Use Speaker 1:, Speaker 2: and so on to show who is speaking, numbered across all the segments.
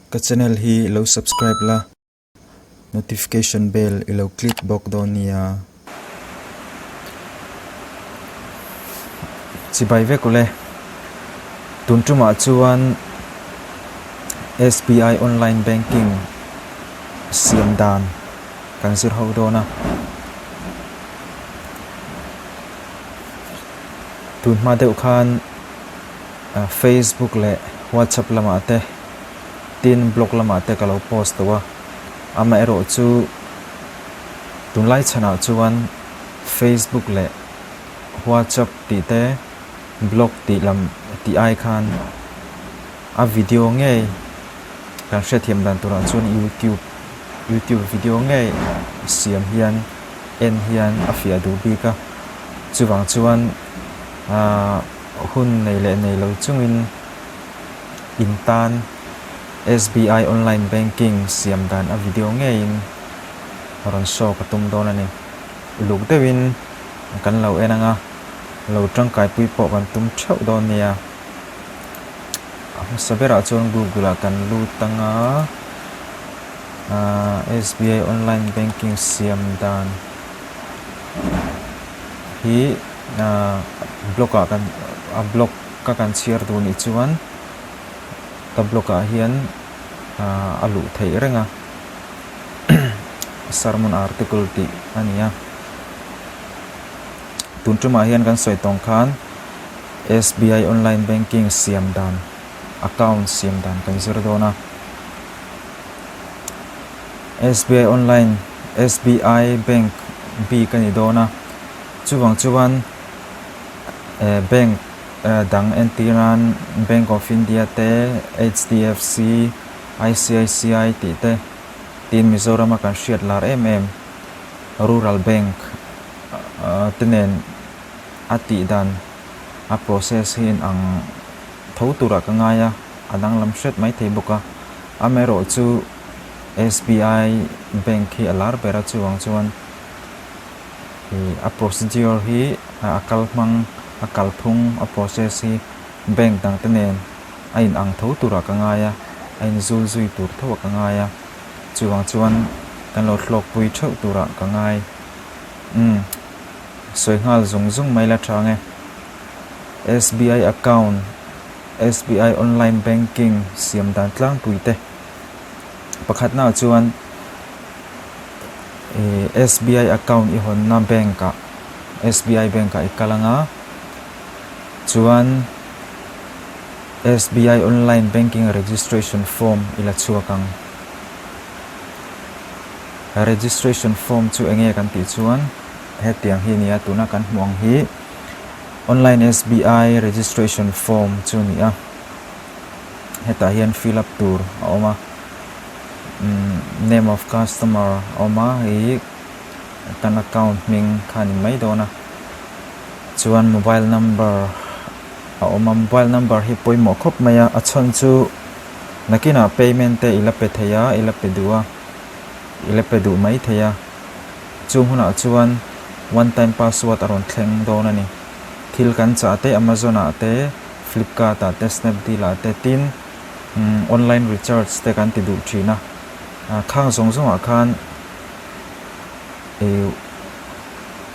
Speaker 1: Ka channel hi lo subscribe la, notification bell i lo click bawk dawn nia. Chibai vek ule, tun tumah chuan SBI online banking siam dan kan zir ho dawn a. Tun hma deuh khan Facebook leh WhatsApp lamah te tin blog lamah te ka lo post tawh a, amaherawh chu tunlai chhanah chuan Facebook leh WhatsApp tih te blog tih lam tih ai khan a video ngei kan hriatthiam dan turah chuan youtube youtube video ngei siam hian en hian a fiah duh bik a chuvang chuan ahh hun nei leh nei lo chungin in tan SBI online banking siam dan a video ngeiin rawn show ka tum dawn a ni uluk deuhin kan lo en ang a lo tangkaipui pawh kan tum theuh dawn nia. A hmasa berah chuan google ah kan lut ang a ahh SBI online banking siam dan hi ahh blog ah kan a blog ka kan chhiar duh nih chuan ka blog ah hian ahh a luh theih reng a sermon article tih a ni a tun tumah hian kan sawi tawng khan. SBI online banking siam dan account siam dan kan zir dawn a SBI online SBI bank bik a ni dawn a chuvang chuan eh bank dang entir nan bank of India te HDFC ICICI tih te tin Mizoram a kan hriat lar em em rural bank te nen. A tih dan a process hi in ang tho turah ka ngai a, a danglam hret mai thei bawk a. Amaherawh chu SBI bank hi a lar ber a chuvang chuan ih a procedure hi a kal hmang a kalphung a process hi bank dang te nen a in ang tho turah ka ngai a, a in zul zui tur tho ah ka ngai a. Chuvang chuan kan lo hlawkpui theuh turah ka ngai. Umm. Sawi nghal zung zung mai la tha nge. SBI account, SBI online banking siam dan tlangpui te. Pakhatnaah chuan ih SBI account i hawnna bank ah SBI bank ah i kal anga chuan SBI online banking registration form i la chhuak ang. Registration form chu enge kan tih chuan. Hetiang hi a ni a, tuna kan hmuh ang hi online SBI registration form chu a ni a, hetah hian fill up tur a awm a, umm name of customer a awm a, hei hi kan account hming kha a ni mai dawn a, chuan mobile number a awm a, mobile number hi pawimawh khawp mai a, a chhan chu nakinah payment te i la pe thei a, i la pe duh a, i la pe duh mai thei a. Chung hunah chuan one time password a rawn thleng dawn a ni. Thil kan chah te Amazon ah te, Flipkart ah te, Snapdeal ah te tin online recharge te kan ti duh thin a. Khang zawng zawng ah khan ih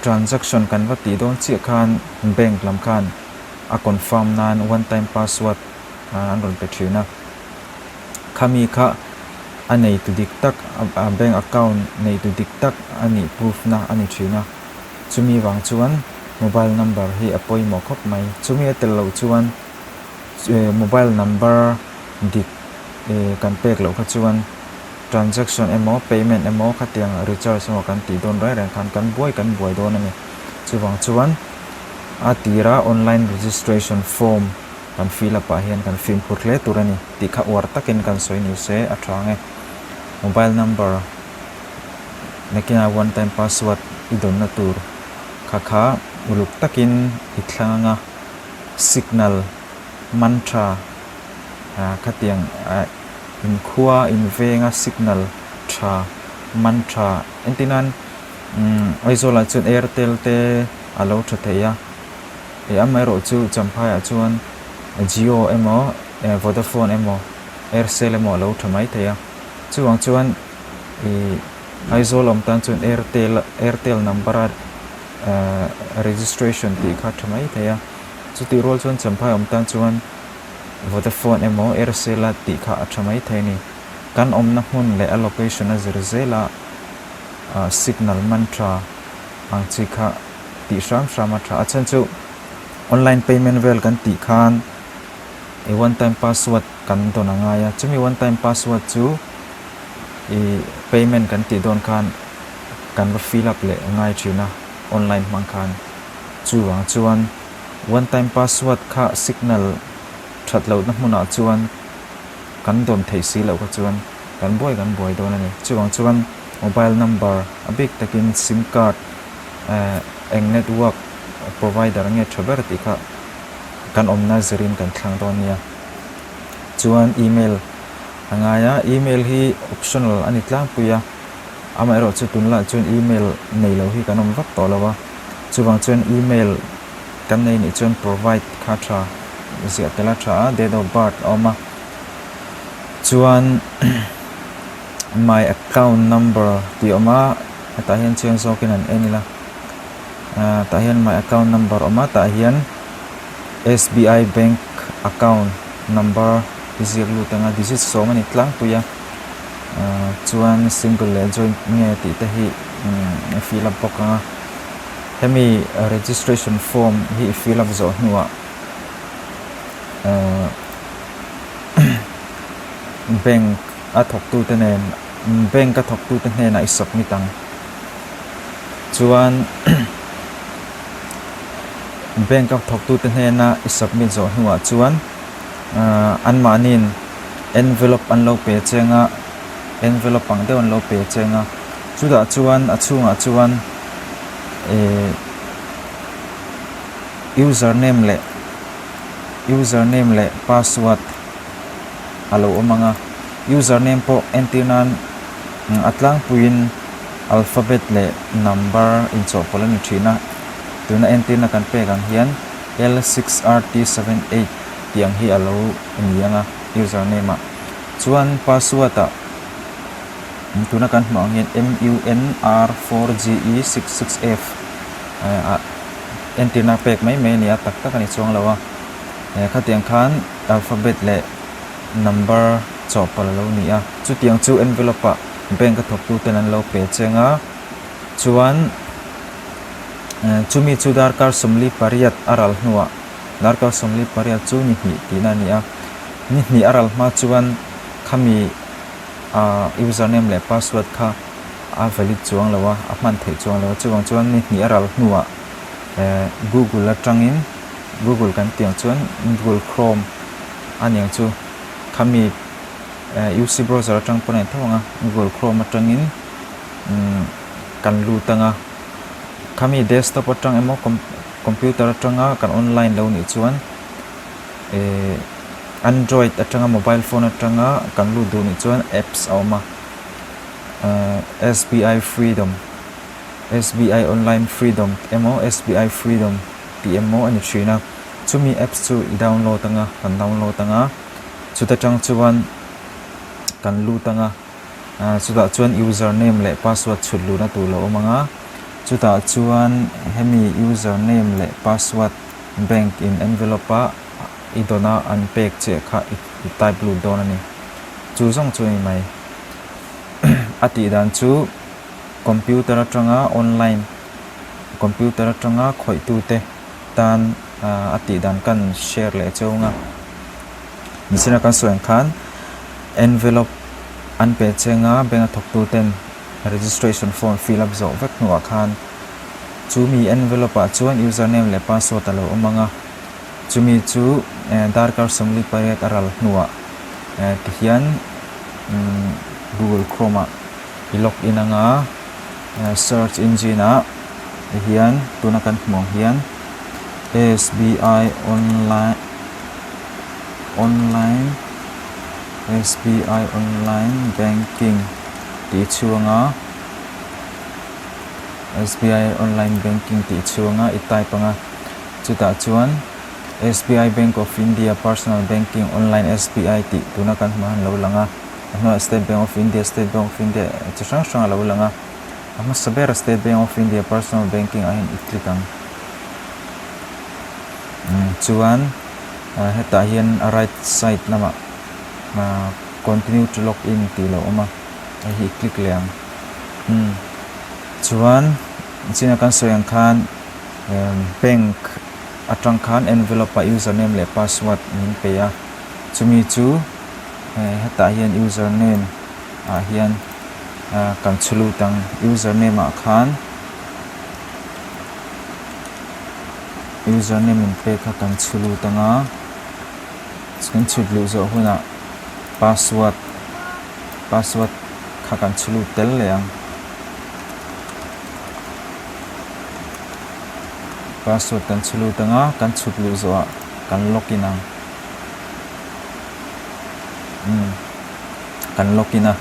Speaker 1: transaction kan va tih dawn chiah khan bank lam khan a confirm nan one time password an rawn pe thin a. Khami kha a neitu dik tak a bank account neitu dik tak a nih proof na a ni thin a, chumi vang chuan mobile number hi a pawimawh khawp mai. Chumi a tel loh chuan mobile number dik kan pek loh kha chuan transaction emaw payment emaw khatiang recharge emaw kan tih dawn reng reng khan kan buai kan buai dawn a ni. Chuvang chuan a tira online registration form Kan fill up ah hian kan fimkhur hle tur a ni tih kha uar takin kan sawi ni se a tha ang e. Mobile number nakinah one time password i dawnna tur kha kha uluk takin i thlang ang a, signal mantra ah khatiang ah inkhua invenga signal tha mantra entirnan umm Aizawl ah chuan Airtel te a lo tha thei a. Ih amaherawh chu Champhaiah chuan Jio emaw Vodafone emaw Aircel emaw a lo tha mai thei a. Chuvang chuan ih Aizawl awm tan chuan Airtel Airtel number a ahh registration tih kha a tha mai thei a. Chutih rual chuan Champhai awm tan chuan Vodafone emaw Aircel a tih kha a tha mai thei a ni. Kan awmna hmun leh a location a zir zel a ah signal man tha ang chi kha tih hram hram a tha. A chhan chu online payment vel kan tih khan i one time password kan dawn a ngai a, chumi one time password chu i payment kan tih dawn khan kan va fill up leh a ngai thin a online hmang khan. Chuvang chuan one time password kha signal that lohna hmunah chuan kan dawn theih si loh kha chuan kan buai kan buai dawn a ni. Chuvang chuan mobile number a bik takin sim card eh eng network provider nge tha ber tih kha kan awmna zirin kan thlang dawn nia. Chuan email a ngai a, email hi optional a ni tlangpui a, amaherawh chu tunlaiah chuan email nei lo hi kan awm vak tawh lo a, chuvang chuan email kan nei nih chuan provide kha tha ziah tel a tha a, date of birth a awm a, chuan my account number tih a awm a, hetah hian chiang zawkin an en ila ah tah hian my account number a awm a, tah hian S_B_I bank account number i ziak lut ang a digit sawm a ni tlangpui a ah chuan single leh joint nge tih te hi i fill up bawk ang a hemi registration form hi i fill up zawh hnuah ah bank a thawk tu te nen bank a thawk tu te hnenah i submit ang chuan bank a thawk tu te hnena i submit zawh hnuah chuan ahh anmahniin envelope an lo pe cheng a envelope ang deuh an lo pe cheng a chutah chuan a chhungah chuan ihh user name leh user name leh password a lo awm ang a user name pawh entir nan a tlangpuiin alphabet leh number inchawhpawlh a ni thin a tuna entirna kan pek ang hian L six R T 78 tih ang hi a lo ni ang a user name ah chuan password ah tuna kan hmuh ang hian M U N R 4 G E 6 6 F ah entirna pek mai mai a ni a tak tak a ni chuang lo a eh khatiang khan alphabet leh number chawhpawlh a lo ni a chutiang chu envelope ah bank a thawk tu ten an lo pe cheng a chuan chumi chu darkar 48 a ral hnuah darkar 48 chu ni hnih tihna a ni a ni hnih a ral hma chuan khami ah username leh password kha a valid chuang lo a a hman theih chuang lo a chuvang chuan ni hnih a ral hnuah eh google atangin google kan tih ang chuan google chrome a ni ang chu khami eh U_C browser atang pawn a in tho ang a google chrome atangin umm kan lut ang a khami desktop atang emaw computer atanga kan online lo nih chuan eh android atanga mobile phone atanga kan lut duh nih chuan apps a awm a eh S_B_I freedom S_B_I online freedom emaw S_B_I freedom tih emaw a ni thin a chumi apps chu i download anga kan download anga chuta tang chuan kan lut anga ah chutah chuan user name leh password chhut luhna tur lo awm ang a chutah chuan hemi user name leh password bank in envelope a i dawn a an pek chiah kha i type lut dawn a ni chu zawng chu a ni mai a tih dan chu computer atanga online computer atanga khawih tute tan a tih dan kan share leh cheu ang a nichina kan sawi ang khan envelope an pe cheng a bank a thawk tu ten registration form fill up zawh vek hnuah khan chumi envelope ah chuan user name leh password a lo awm ang a chumi chu darkar 48 a ral hnuah tihian google chrome ah i log in ang a search engine ah tihian tuna kan hmuh ang hian S_B_I online online S_B_I online banking tih chhung a S_B_I online banking tih chhung a i type ang a chutah chuan. SBI Bank of India Personal Banking Online SBI tih tuna kan hmuh hian a lo lang a, a hnuaiah State Bank of India, State Bank of India chi hrang hrang a lo lang a, a hmasa ber State Bank of India Personal Banking ah hian i click ang. Chuan hetah hian a right side lamah continue to log in tih a lo awm a, hei hi i click leh ang. Chuan china kan sawi ang khan bank atang khan envelope ah username leh password min pe a, chumi chu hetah hian username ah hian kan chhu lut ang, username ah khan username min pek kha kan chhu lut ang a, kan chhut luh zawh hunah password password kha kan chhu lut tel leh ang. Password kan chhu lut ang a, kan chhut luh zawhah kan log in ang. Umm kan log in a,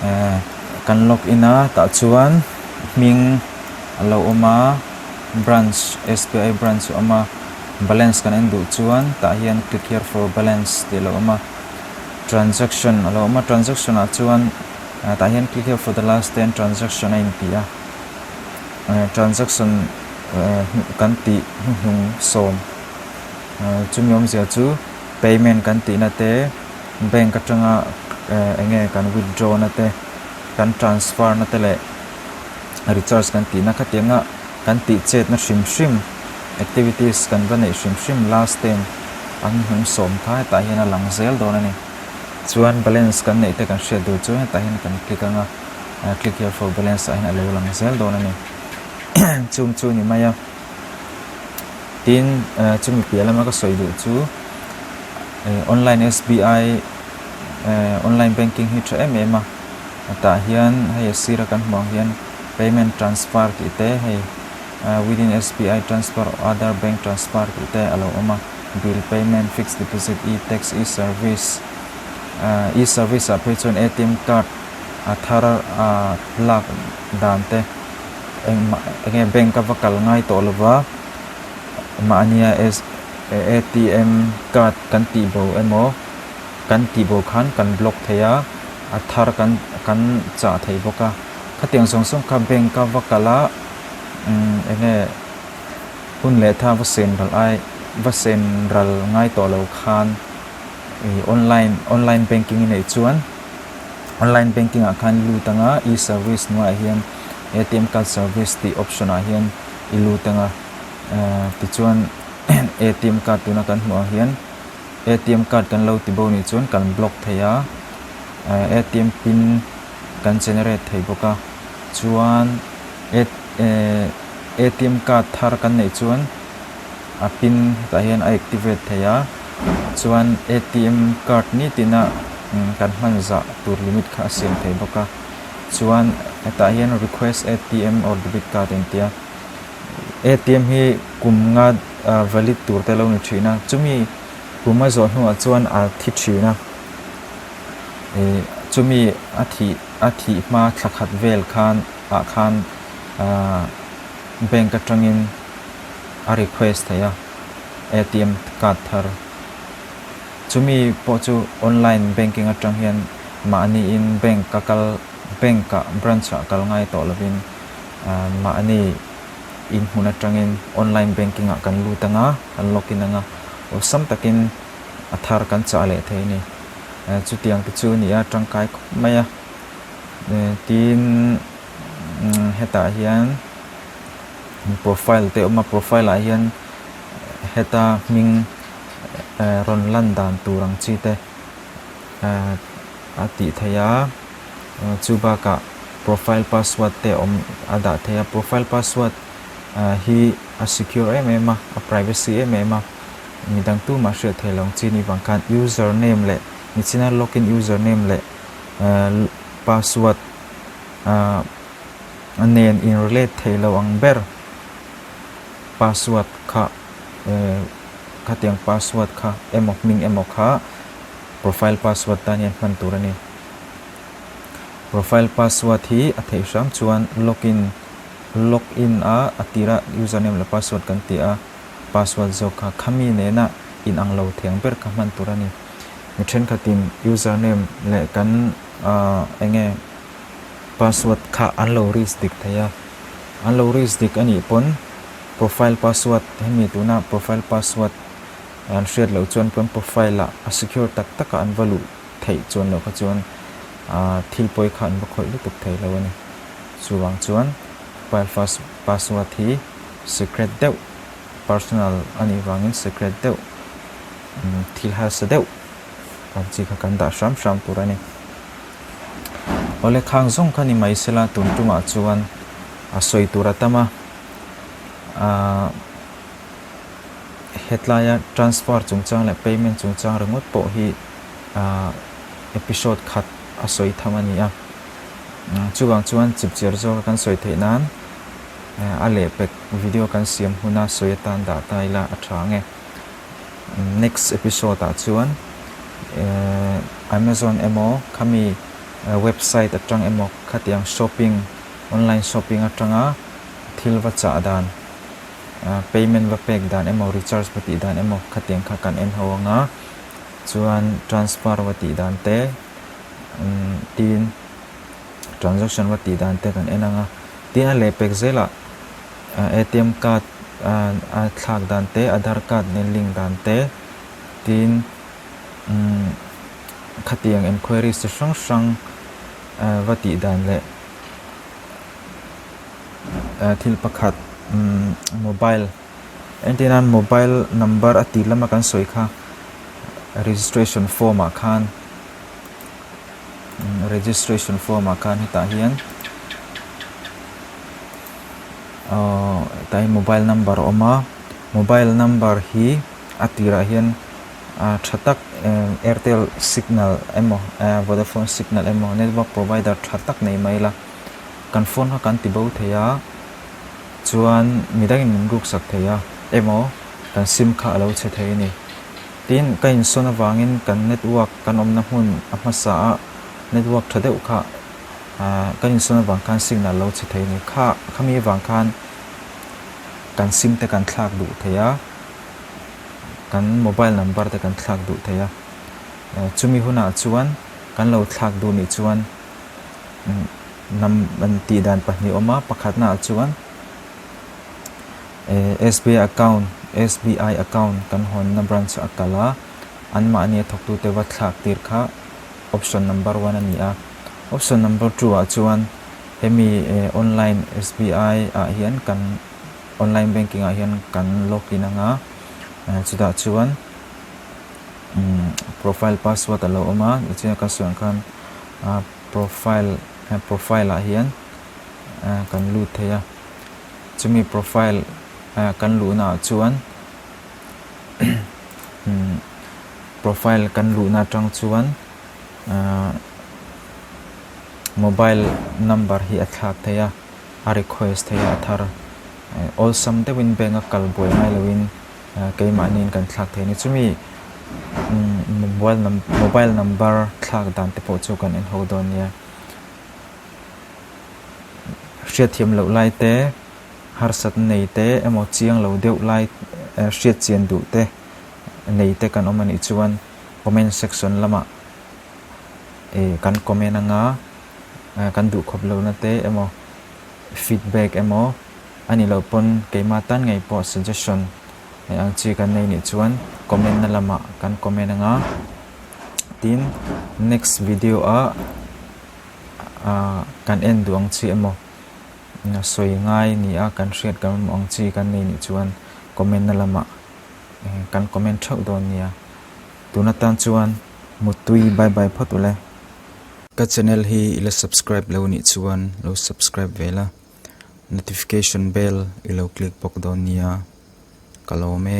Speaker 1: eh kan log in a tah chuan hming a lo awm a, branch S_B_I branch a awm a, balance kan en duh chuan tah hian click here for balance tih a lo awm a, transaction a lo awm a, transaction ah chuan tah hian click here for the last 10 transaction a inti a. Transaction kan tih hnuhnung sawm chumi awmzia chu payment kan tihna te bank atanga eng nge kan withdraw na te kan transfer na te leh recharge kan tihna khatianga kan tih chetna hrim hrim activities kan va neih hrim hrim last ten a hnuhnung sawm kha hetah hian a lang zel dawn a ni chuan balance kan neih te kan hriat duh chu hetah hian kan click ang a. Click here for balance ah hian a lo lang zel dawn a ni. Chung chu ni mai a. Tin, chumi piah lama ka sawi duh chu online SBI online banking hi tha em em a. Tah hian hei a sira kan hmuh ang hian payment transfer tih te hei within SBI transfer or other bank transfer tih te a lo awm a. Bill payment, fixed deposit, e-tax, e-service, e-service ah phei chuan ATM card a thar a lak dan te engmah enge bank a va kal ngai tawh lova mahnia A_T_M card kan tih bo emaw kan tih bo khan kan block thei a a thar kan kan chah thei bawk a khatiang zawng zawng kha bank a va kal a umm enge hun leh tha va sen ral ai va sen ral ngai tawh lo khan ih online online banking i neih chuan. Online banking ah khan lut anga e-service hnuaiah hian A_T_M card service tih option ah hian i lut anga ehh tichuan A_T_M card tuna kan hmuh ang hian A_T_M card kan lo ti bo nih chuan kan block thei a ehh A_T_M pin kan generate thei bawk a chuan ehh A_T_M card thar kan neih chuan a pin hetah hian a activate thei a chuan A_T_M card nitin a kan hman zah tur limit kha a siam thei bawk a chuan hetah hian request A_T_M or debit card a inti a A_T_M hi kum nga valid tur te a lo ni thin a chumi kum a zawh hnuah chuan a thi thin a ih chumi a thih a thih hma thla khat vel khan ah khan ahh bank atangin. a request theih a A_T_M card thar chumi pawh chu online banking atang hian mahni in bank a kal bank ah branch ah kal ngai tawh lovin ah mahni in hmun atangin online banking ah kan lut ang a kan log in ang a awlsam takin a thar kan chah leh thei a ni chutiang te chu a ni a tangkai khawp mai a tin hetah hian. Profile te a awm a profile ah hian heta hming eh rawn lan dan tur ang chi te eh a tih theih a chu bakah profile password te a awm a dah theih a profile password ah hi a secure em em a a privacy em em a midang tumah hriat theih loh ang chi ni vang khan user name leh nichina login user name leh eh password ah. A nen in relate thei lo ang ber password kha eh khatiang password kha emaw hming emaw kha profile password tan hian hman tur a ni. Profile password hi a theih hram chuan login login a a tira username leh password kan ti a. password zawk kha khami nena inang lo thiang ber kha hman tur a ni. Mi thenkhatin username leh kan eng nge password kha an lo risk dik thei a, an lo risk dik a nih pawn profile password hemi tuna profile password an hriat loh chuan kan profile ah a secure tak tak a an va luh theih chuan loh kha chuan thil pawi kha an va khawih lutuk thei lo a ni. Chuvang chuan profile password hi secret deuh personal a nih vangin secret deuh thil harsa deuh ang chi kha kan dah hram hram tur a ni. Awle khang zawng kha ni mai sela tun tumah chuan a sawi tur a tam a ahh hetlaia transfer chungchang leh payment chungchang ringawt pawh hi ahh episode khat a sawi tham a ni a chuvang chuan chipchiar zawka kan sawi theih nan a lehpek video kan siam huna sawi atan dah ta ila a tha ang e. Next episode ah chuan Amazon emaw khami website atang emaw khatiang shopping online shopping atanga thil va chah dan payment va pek dan emaw recharge va tih dan emaw khatiang kha kan en ho anga chuan transfer va tih dan te tin transaction va tih dan te kan en anga tin a lehpek zelah atm card a thlak dan te aadhar card nen link dan te tin khatiang enquiries chi hrang hrang va tih dan leh thil pakhat mobile entir nan mobile number a tih lama kan sawi kha registration form ah khan registration form ah khan hetah hian Aww hetah hian mobile number a awm a mobile number hi a tirah hian ah tha tak airtel signal emaw vodafone signal emaw network provider tha tak nei mai ila kan phone kha kan ti bo thei a chuan midangin min ruk sak thei a emaw kan sim kha a lo chhe thei a ni tin ka insawn avangin kan network kan awmna hmun a hmasa a network tha deuh kha. Ahh kan insawn avang khan signal lo chhe thei a ni. Kha khami avang khan kan sim te kan thlak duh thei a, kan mobile number te kan thlak duh thei a. Chumi hunah chuan kan lo thlak duh nih chuan num tih dan pahnih a awm a, pakhatnaah chuan SBI account SBI account kan hawnna branch a kal a, anmahni a thawktute va thlak tir kha option number one a ni a. Option number two ah chuan hemi online SBI ah hian kan online banking ah hian kan log in ang a, chutah chuan profile password a lo awm a, tichuan ka sawi ang khan profile profile ah hian kan lut thei a, chumi profile kan luhna ah chuan Profile kan luhna atang chuan ahh mobile number hi a thlak thei a, a request thei a a thar. Awlsam deuhin bank a kal buai ngai loin keimahniin kan thlak thei a ni. Chumi mobile number thlak dan te pawh chu kan en ho dawn nia. Hriatthiam loh lai te. Harsat nei te emaw chiang lo deuh lai hriat chian duh te nei te kan awm a nih chuan comment section lamah kan comment anga kan duh khawp lohna te emaw feedback emaw a nih loh pawn keimah tan ngei pawh suggestion ang chi kan nei nih chuan comment na lamah kan comment anga tin next video ah kan en duh ang chi emaw. Sawi ngai ni a kan hriat kan mamawh ang chi kan nei nih chuan comment na lamah kan comment theuh dawn nia. Tun atan chuan Muttui bye bye phawt ule. Ka channel hi i la subscribe lo nih chuan lo subscribe ve la, notification bell i lo click bawk dawn nia. Ka lawm e.